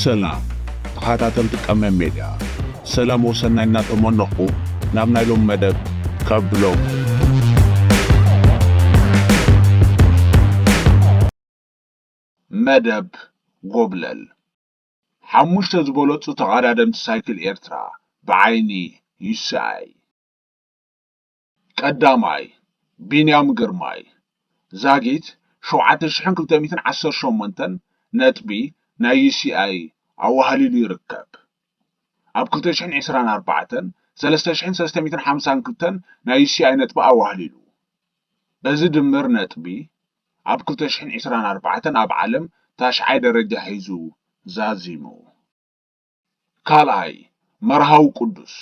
ሰላም ተኸታተልቲ ቀመም ሜድያ፣ ሰላም ወሰናይ እናተመነኹ ናብ ናይ ሎም መደብ ከብሎም። መደብ ጎብለል። ሓሙሽተ ዝበለጹ ተቐዳደምቲ ሳይክል ኤርትራ ብዓይኒ ዩሲኣይ። ቀዳማይ፣ ቢንያም ግርማይ፣ ዛጊት ሸውዓተ ሽሕን ክልተ ሚእትን ዓሰርተ ሸሞንተን ነጥቢ ናይ ዩሲኣይ ኣዋህሊሉ ይርከብ። ኣብ ክልተ ሽሕን ዕስራን ኣርባዕተን፣ ሰለስተ ሽሕን ሰለስተ ሚእትን ሓምሳን ክልተን ናይ ዩሲኣይ ነጥቢ ኣዋህሊሉ። በዚ ድምር ነጥቢ፣ ኣብ ክልተ ሽሕን ዕስራን ኣርባዕተን ኣብ ዓለም ታሽዓይ ደረጃ ሒዙ ዛዚሙ። ካልኣይ፣ መርሃዊ ቅዱስ፣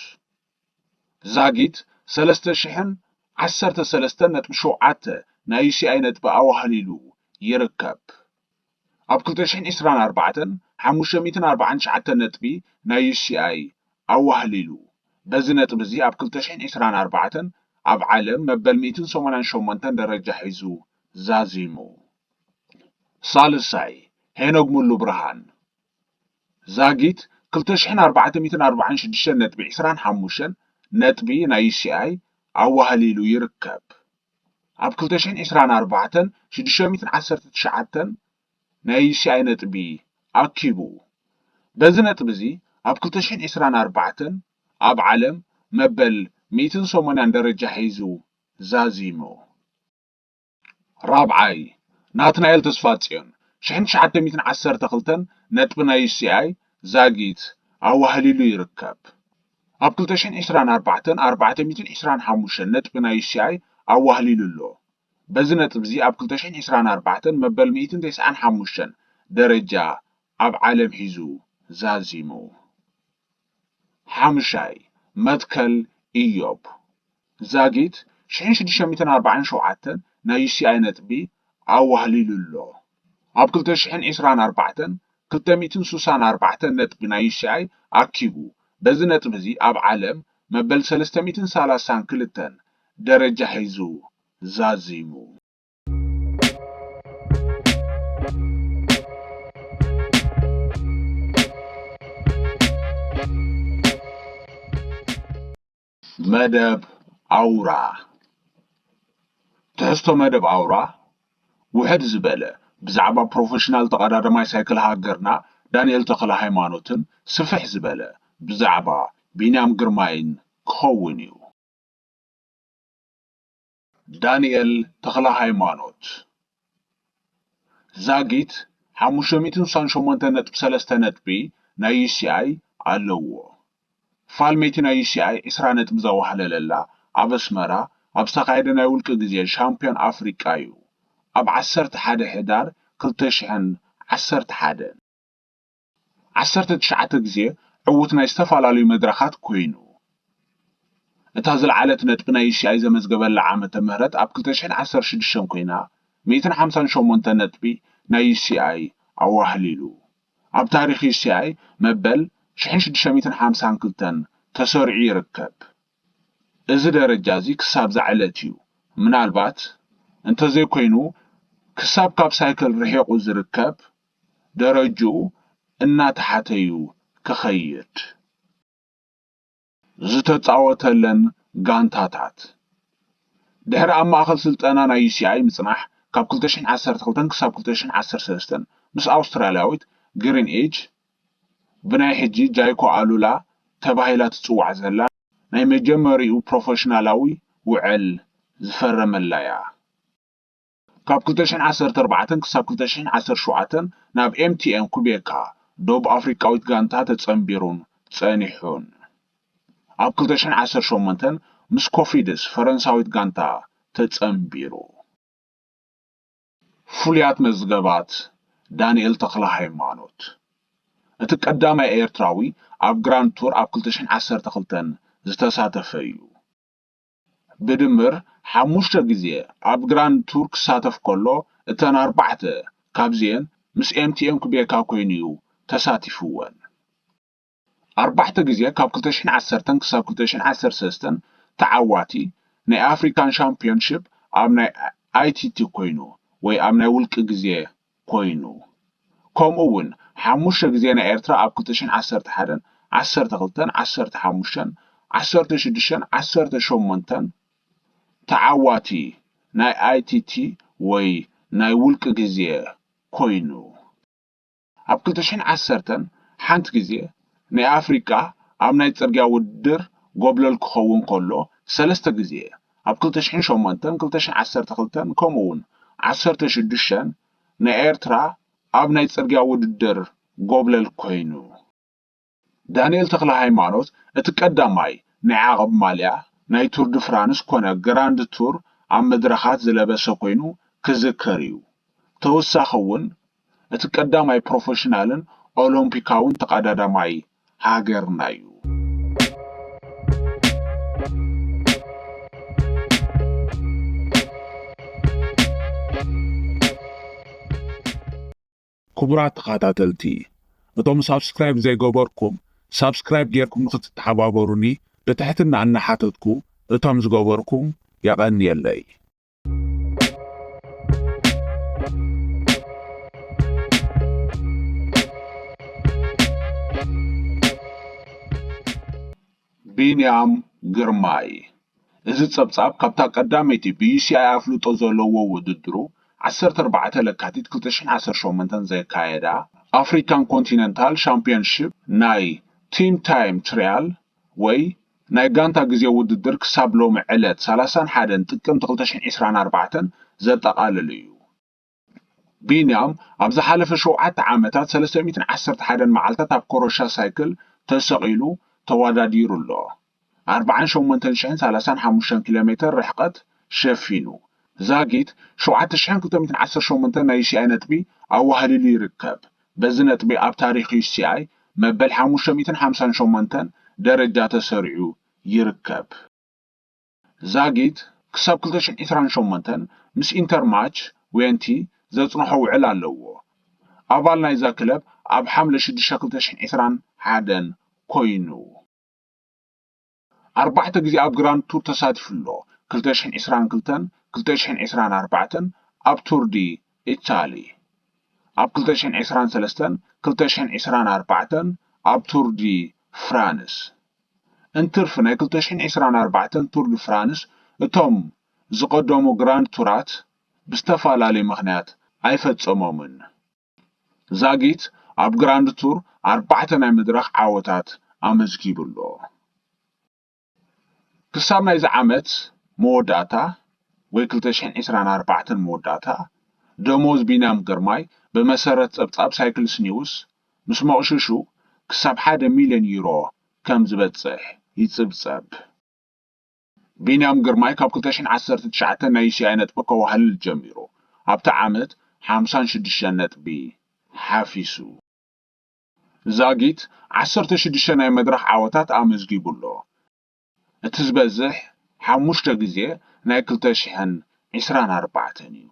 ዛጊት ሰለስተ ሽሕን ዓሰርተ ሰለስተን ነጥቢ ሸውዓተ ናይ ዩሲኣይ ነጥቢ ኣዋህሊሉ ይርከብ። ኣብ ክልተ ሽሕን ዕስራን ኣርባዕተን፣ ሓሙሽተ ሚእትን ኣርባዓን ትሽዓተን ነጥቢ ናይ ዩሲኣይ ኣዋህሊሉ። በዚ ነጥቢ እዚ ኣብ ክልተ ሽሕን ዕስራን ኣርባዕተን ኣብ ዓለም መበል ሚእትን ሰማንያን ሸሞንተን ደረጃ ሒዙ ዛዚሙ። ሳልሳይ፣ ሄኖግ ሙሉ ብርሃን፣ ዛጊት ክልተ ሽሕን ኣርባዕተ ሚእትን ኣርባዓን ሽዱሽተን ነጥቢ ዕስራን ሓሙሽተን ነጥቢ ናይ ዩሲኣይ ኣዋህሊሉ ይርከብ። ኣብ ክልተ ሽሕን ዕስራን ኣርባዕተን ሽዱሽተ ሚእትን ዓሰርተ ትሽዓተን ናይ ዩሲኣይ ነጥቢ ኣኪቡ። በዚ ነጥቢ እዚ ኣብ ክልተ ሽሕን ዕስራን ኣርባዕተን ኣብ ዓለም መበል ሚእትን ሰማንያን ደረጃ ሒዙ ዛዚሙ። ራብዓይ፣ ናትናኤል ተስፋጽዮን፣ ሽሕን ትሽዓተ ሚእትን ዓሰርተ ክልተን ነጥቢ ናይ ዩሲኣይ ዛጊት ኣዋህሊሉ ይርከብ። ኣብ ክልተ ሽሕን ዕስራን ኣርባዕተን ኣርባዕተ ሚእትን ዕስራን ሓሙሽተን ነጥቢ ናይ ዩሲኣይ ኣዋህሊሉ ኣሎ። በዚ ነጥቢ እዚ ኣብ ክልተ ሽሕን ዕስራን ኣርባዕተን መበል ሚእትን ተስዓን ሓሙሽተን ደረጃ ኣብ ዓለም ሒዙ ዛዚሙ። ሓምሻይ፣ መትከል ኢዮብ፣ ዛጊት ሽሕን ሽዱሽተ ሚእትን ኣርባዓን ሸውዓተን ናይ ዩሲኣይ ነጥቢ ኣዋህሊሉ ኣሎ። ኣብ ክልተ ሽሕን ዕስራን ኣርባዕተን ክልተ ሚእትን ስሳን ኣርባዕተን ነጥቢ ናይ ዩሲኣይ ኣኪቡ። በዚ ነጥቢ እዚ ኣብ ዓለም መበል ሰለስተ ሚእትን ሰላሳን ክልተን ደረጃ ሒዙ ዛዚሙ። መደብ ኣውራ። ትሕዝቶ መደብ ኣውራ ውሕድ ዝበለ ብዛዕባ ፕሮፌሽናል ተቐዳዳማይ ሳይክል ሃገርና ዳንኤል ተኽለ ሃይማኖትን ስፍሕ ዝበለ ብዛዕባ ቢንያም ግርማይን ክኸውን እዩ። ዳንኤል ተኽለ ሃይማኖት፣ ዛጊት ሓሙሽተ ሚእትን ስሳን ሸሞንተ ነጥቢ ሰለስተ ነጥቢ ናይ ዩሲኣይ ኣለዎ። ፋልመይቲ ናይ ዩሲኣይ ዕስራ ነጥቢ ዘዋህለለላ ኣብ ኣስመራ ኣብ ዝተኻየደ ናይ ውልቂ ግዜ ሻምፒዮን ኣፍሪቃ እዩ። ኣብ ዓሰርተ ሓደ ሕዳር ክልተ ሽሕን ዓሰርተ ሓደን። ዓሰርተ ትሽዓተ ግዜ ዕዉት ናይ ዝተፈላለዩ መድረኻት ኮይኑ። እታ ዝለዓለት ነጥቢ ናይ ዩሲኣይ ዘመዝገበላ ዓመተ ምህረት ኣብ ክልተ ሽሕን ዓሰርተ ሽዱሽተን ኮይና፣ ሚእትን ሓምሳን ሸሞንተ ነጥቢ ናይ ዩሲኣይ ኣዋህሊሉ። ኣብ ታሪኽ ዩሲኣይ መበል ሽሕን ሽዱሽተ ሚእትን ሓምሳን ክልተን ተሰሪዑ ይርከብ። እዚ ደረጃ እዚ ክሳብ እዛ ዕለት እዩ። ምናልባት እንተዘይኮይኑ ክሳብ ካብ ሳይክል ርሒቑ ዝርከብ ደረጅኡ እናተሓተ እዩ ክኸይድ። ዝተጻወተለን ጋንታታት። ድሕሪ ኣብ ማእከል ስልጠና ናይ ዩሲኣይ ምጽናሕ ካብ ክልተ ሽሕን ዓሰርተ ክልተን ክሳብ ክልተ ሽሕን ዓሰርተ ሰለስተን ምስ ኣውስትራልያዊት ግሪን ኤጅ ብናይ ሕጂ ጃይኮ ኣሉላ ተባሂላ ትጽዋዕ ዘላ ናይ መጀመሪኡ ፕሮፌሽናላዊ ውዕል ዝፈረመላ እያ። ካብ ክልተ ሽሕን ዓሰርተ ኣርባዕተን ክሳብ ክልተ ሽሕን ዓሰርተ ሸውዓተን ናብ ኤምቲኤን ኩቤካ ደቡብ ኣፍሪቃዊት ጋንታ ተጸንቢሩን ጸኒሑን። ኣብ ክልተ ሽሕን ዓሰርተ ሸሞንተን ምስ ኮፊድስ ፈረንሳዊት ጋንታ ተጸንቢሩ። ፍሉያት መዝገባት ዳንኤል ተኽለ ሃይማኖት። እቲ ቀዳማይ ኤርትራዊ ኣብ ግራንድ ቱር ኣብ ክልተ ሽሕን ዓሰርተ ክልተን ዝተሳተፈ እዩ። ብድምር ሓሙሽተ ግዜ ኣብ ግራንድ ቱር ክሳተፍ ከሎ፣ እተን ኣርባዕተ ካብዚኤን ምስ ኤምቲኤን ኩቤካ ኮይኑ እዩ ተሳቲፍወን። ኣርባዕተ ግዜ ካብ ክልተ ሽሕን ዓሰርተን ክሳብ ክልተ ሽሕን ዓሰርተ ሰለስተን ተዓዋቲ ናይ ኣፍሪካን ሻምፒዮንሺፕ ኣብ ናይ ኣይቲቲ ኮይኑ ወይ ኣብ ናይ ውልቂ ግዜ ኮይኑ። ከምኡ እውን ሓሙሽተ ግዜ ናይ ኤርትራ ኣብ ክልተ ሽሕን ዓሰርተ ሓደን፣ ዓሰርተ ክልተን፣ ዓሰርተ ሓሙሽተን፣ ዓሰርተ ሽዱሽተን፣ ዓሰርተ ሸሞንተን ተዓዋቲ ናይ ኣይ ቲ ቲ ወይ ናይ ውልቂ ግዜ ኮይኑ። ኣብ ክልተ ሽሕን ዓሰርተን ሓንቲ ግዜ ናይ ኣፍሪቃ ኣብ ናይ ጽርግያ ውድድር ጎብለል ክኸውን ከሎ፣ ሰለስተ ግዜ፣ ኣብ ክልተ ሽሕን ሸሞንተን፣ ክልተ ሽሕን ዓሰርተ ክልተን፣ ከምኡ እውን ዓሰርተ ሽዱሽተን፣ ንኤርትራ ኣብ ናይ ጽርግያ ውድድር ጎብለል ኮይኑ። ዳንኤል ተኽለሃይማኖት እቲ ቀዳማይ ናይ ዓቐብ ማልያ ናይ ቱር ድ ፍራንስ ኮነ ግራንድ ቱር ኣብ መድረኻት ዝለበሰ ኮይኑ ክዝከር እዩ። ተወሳኺ እውን እቲ ቀዳማይ ፕሮፌሽናልን ኦሎምፒካውን ተቐዳዳማይ ሃገርና እዩ። ክቡራት ተኸታተልቲ፣ እቶም ሳብስክራይብ ዘይገበርኩም ሳብስክራይብ ጌርኩም ንኽትተሓባበሩኒ ብትሕትና እናሓተትኩ፣ እቶም ዝገበርኩም የቐንየለይ። ቢንያም ግርማይ። እዚ ጸብጻብ ካብታ ቀዳመይቲ ብ ዩ ሲ ኣይ ኣፍልጦ ዘለዎ ውድድሩ ዓሰርተ ኣርባዕተ ለካቲት ክልተ ሽሕን ዓሰርተ ሸሞንተን ዘካየዳ ኣፍሪካን ኮንቲነንታል ሻምፒዮንሺፕ ናይ ቲም ታይም ትሪያል ወይ ናይ ጋንታ ግዜ ውድድር ክሳብ ሎሚ ዕለት ሰላሳን ሓደን ጥቅምቲ ክልተ ሽሕን ዕስራን ኣርባዕተን ዘጠቓልል እዩ። ቢንያም ኣብ ዝሓለፈ ሸውዓተ ዓመታት ሰለስተ ሚእትን ዓሰርተ ሓደን መዓልታት ኣብ ኮረሻ ሳይክል ተሰቒሉ ተወዳዲሩ ኣሎ። ኣርባዓን ሸሞንተን ሽሕን ሰላሳን ሓሙሽተን ኪሎ ሜተር ርሕቀት ሸፊኑ። ዛጊት ሸውዓተ ሽሕን ክልተ ሚእትን ዓሰርተ ሸሞንተን ናይ ዩ ሲ ኣይ ነጥቢ ኣዋህሊሉ ይርከብ። በዚ ነጥቢ ኣብ ታሪኽ ዩ ሲ ኣይ መበል ሓሙሽተ ሚእትን ሓምሳን ሸሞንተን ደረጃ ተሰሪዑ ይርከብ። ዛጊት ክሳብ ክልተ ሽሕን ዕስራን ሸሞንተን ምስ ኢንተርማች ዌንቲ ዘጽንሖ ውዕል ኣለዎ። ኣባል ናይዛ ክለብ ኣብ ሓምለ ሽዱሽተ ክልተ ሽሕን ዕስራን ሓደን ኮይኑ። ኣርባዕተ ግዜ ኣብ ግራንድ ቱር ተሳቲፉ ኣሎ። ክልተ ሽሕን ዕስራን ክልተን፣ ክልተ ሽሕን ዕስራን ኣርባዕተን ኣብ ቱር ዲ ኢታሊ። ኣብ ክልተ ሽሕን ዕስራን ሰለስተን፣ ክልተ ሽሕን ዕስራን ኣርባዕተን ኣብ ቱር ዲ ፍራንስ። እንትርፊ ናይ ክልተ ሽሕን ዕስራን ኣርባዕተን ቱር ዲ ፍራንስ እቶም ዝቐደሙ ግራንድ ቱራት ብዝተፈላለየ ምኽንያት ኣይፈጸሞምን። ዛጊት ኣብ ግራንድ ቱር ኣርባዕተ ናይ መድረኽ ዓወታት ኣመዝጊቡ ኣሎ። ክሳብ ናይዚ ዓመት መወዳእታ ወይ ክልተ ሽሕን ዕስራን ኣርባዕተን መወዳእታ፣ ደሞዝ ቢንያም ግርማይ ብመሰረት ጸብጻብ ሳይክልስ ኒውስ፣ ምስ መቑሽሹ ክሳብ ሓደ ሚልዮን ዩሮ ከም ዝበጽሕ ይጽብጸብ። ቢንያም ግርማይ ካብ ክልተ ሽሕን ዓሰርተ ትሽዓተን ናይ ዩ ሲ ኣይ ነጥቢ ከዋህልል ጀሚሩ፣ ኣብቲ ዓመት ሓምሳን ሽዱሽተን ነጥቢ ሓፊሱ። ዛጊት ዓሰርተ ሽዱሽተ ናይ መድረኽ ዓወታት ኣመዝጊቡ ኣሎ። እቲ ዝበዝሕ ሓሙሽተ ግዜ ናይ ክልተ ሽሕን ዕስራን ኣርባዕተን እዩ።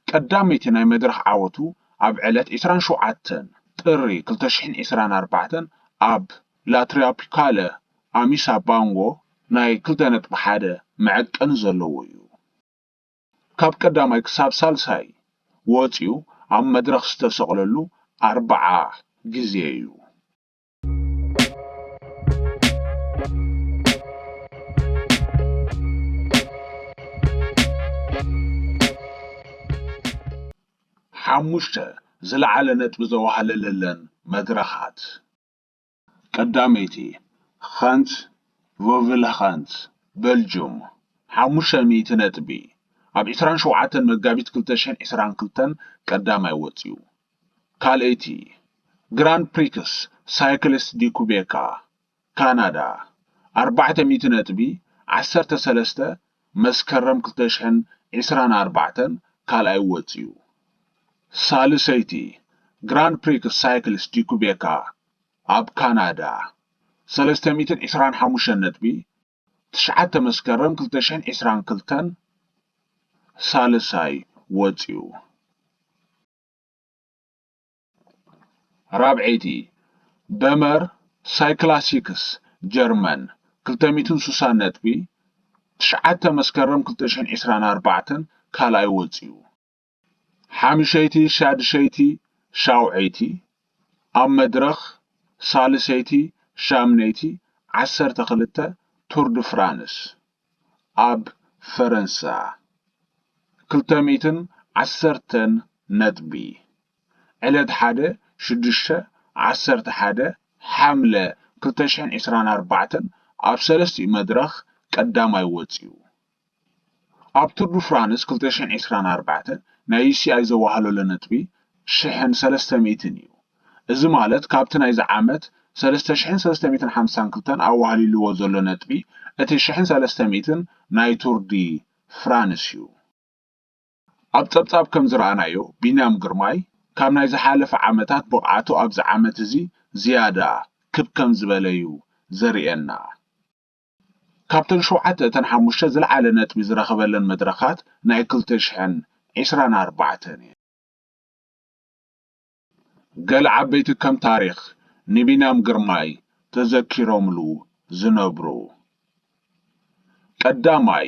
ቀዳመይቲ ናይ መድረኽ ዓወቱ ኣብ ዕለት ዕስራን ሸውዓተን ጥሪ ክልተ ሽሕን ዕስራን ኣርባዕተን ኣብ ላትሪያፒካለ ኣሚሳ ባንጎ ናይ ክልተ ነጥቢ ሓደ መዐቀኒ ዘለዎ እዩ። ካብ ቀዳማይ ክሳብ ሳልሳይ ወጺኡ ኣብ መድረኽ ዝተሰቕለሉ ኣርብዓ ግዜ እዩ። ሓሙሽተ ዝለዓለ ነጥቢ ዘዋህለለለን መድረኻት። ቀዳመይቲ፣ ኸንት ቮቭልኸንት፣ በልጁም፣ ሓሙሽተ ሚእቲ ነጥቢ፣ ኣብ ዕስራን ሸውዓተን መጋቢት ክልተ ሽሕን ዕስራን ክልተን ቀዳማይ ወጺኡ። ካልኣይቲ፣ ግራንድ ፕሪክስ ሳይክልስ ዲ ኩቤካ፣ ካናዳ፣ ኣርባዕተ ሚእቲ ነጥቢ፣ ዓሰርተ ሰለስተ መስከረም ክልተ ሽሕን ዕስራን ኣርባዕተን ካልኣይ ወጺኡ። ሳልሰይቲ፣ ግራንድ ፕሪክስ ሳይክልስ ዲ ኩቤካ ኣብ ካናዳ፣ ሰለስተ ሚእትን ዕስራን ሓሙሽተን ነጥቢ፣ ትሽዓተ መስከረም ክልተ ሽሕን ዕስራን ክልተን ሳልሳይ ወጺኡ። ራብዐይቲ፣ በመር ሳይክላሲክስ ጀርመን፣ ክልተ ሚእትን ስሳን ነጥቢ፣ ትሽዓተ መስከረም ክልተ ሽሕን ዕስራን ኣርባዕተን ካልኣይ ወጺኡ። ሓምሸይቲ፣ ሻድሸይቲ፣ ሻውዐይቲ፣ ኣብ መድረኽ ሳልሰይቲ ሻምነይቲ ዓሰርተ ክልተ ቱር ድ ፍራንስ ኣብ ፈረንሳ ክልተ ሚእትን ዓሰርተን ነጥቢ። ዕለት ሓደ ሽዱሽተ ዓሰርተ ሓደ ሓምለ ክልተ ሽሕን ዕስራን ኣርባዕተን ኣብ ሰለስቲኡ መድረኽ ቀዳማይ ወጺኡ። ኣብ ቱር ዱ ፍራንስ ክልተ ሽሕን ዕስራን ኣርባዕተን ናይ ዩ ሲ ኣይ ዘዋህለሎ ነጥቢ ሽሕን ሰለስተ ሚእትን እዩ። እዚ ማለት ካብቲ ናይዚ ዓመት ሰለስተ ሽሕን ሰለስተ ሚእትን ሓምሳን ክልተን ኣዋህሊልዎ ዘሎ ነጥቢ እቲ ሽሕን ሰለስተ ሚእትን ናይ ቱር ዲ ፍራንስ እዩ። ኣብ ጸብጻብ ከም ዝረኣናዮ ቢንያም ግርማይ ካብ ናይ ዝሓለፈ ዓመታት ብቕዓቱ ኣብዚ ዓመት እዚ ዝያዳ ክብ ከም ዝበለ እዩ ዘርእየና። ካብተን ሸውዓተ እተን ሓሙሽተ ዝለዓለ ነጥቢ ዝረኸበለን መድረኻት ናይ ክልተ ሽሕን ዕስራን ኣርባዕተን እየን። ገለ ዓበይቲ ከም ታሪኽ ንቢንያም ግርማይ ተዘኪሮምሉ ዝነብሩ። ቀዳማይ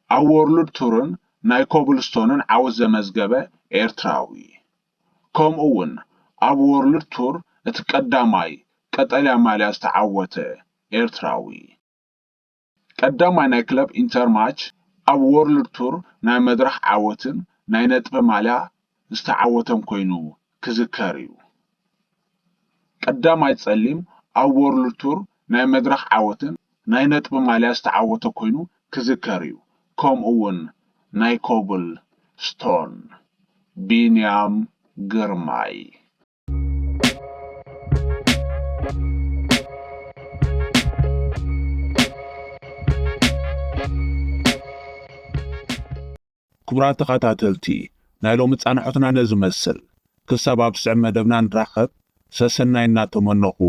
ኣብ ወርልድ ቱርን ናይ ኮብልስቶንን ዓወት ዘመዝገበ ኤርትራዊ። ከምኡ እውን ኣብ ወርልድ ቱር እቲ ቀዳማይ ቀጠልያ ማልያ ዝተዓወተ ኤርትራዊ። ቀዳማይ ናይ ክለብ ኢንተርማች ኣብ ወርልድ ቱር ናይ መድረኽ ዓወትን ናይ ነጥቢ ማልያ ዝተዓወተን ኮይኑ ክዝከር እዩ። ቀዳማይ ጸሊም ኣብ ወርልድ ቱር ናይ መድረኽ ዓወትን ናይ ነጥቢ ማልያ ዝተዓወተ ኮይኑ ክዝከር እዩ። ከምኡ እውን ናይ ኮብል ስቶን ቢንያም ግርማይ። ክቡራት ተኸታተልቲ፣ ናይ ሎሚ ጻንሖትና ነዚ መስል። ክሳብ ኣብ ስዕብ መደብና ንራኸብ፣ ሰሰናይ እናተመነኹ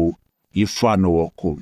ይፋነወኩም።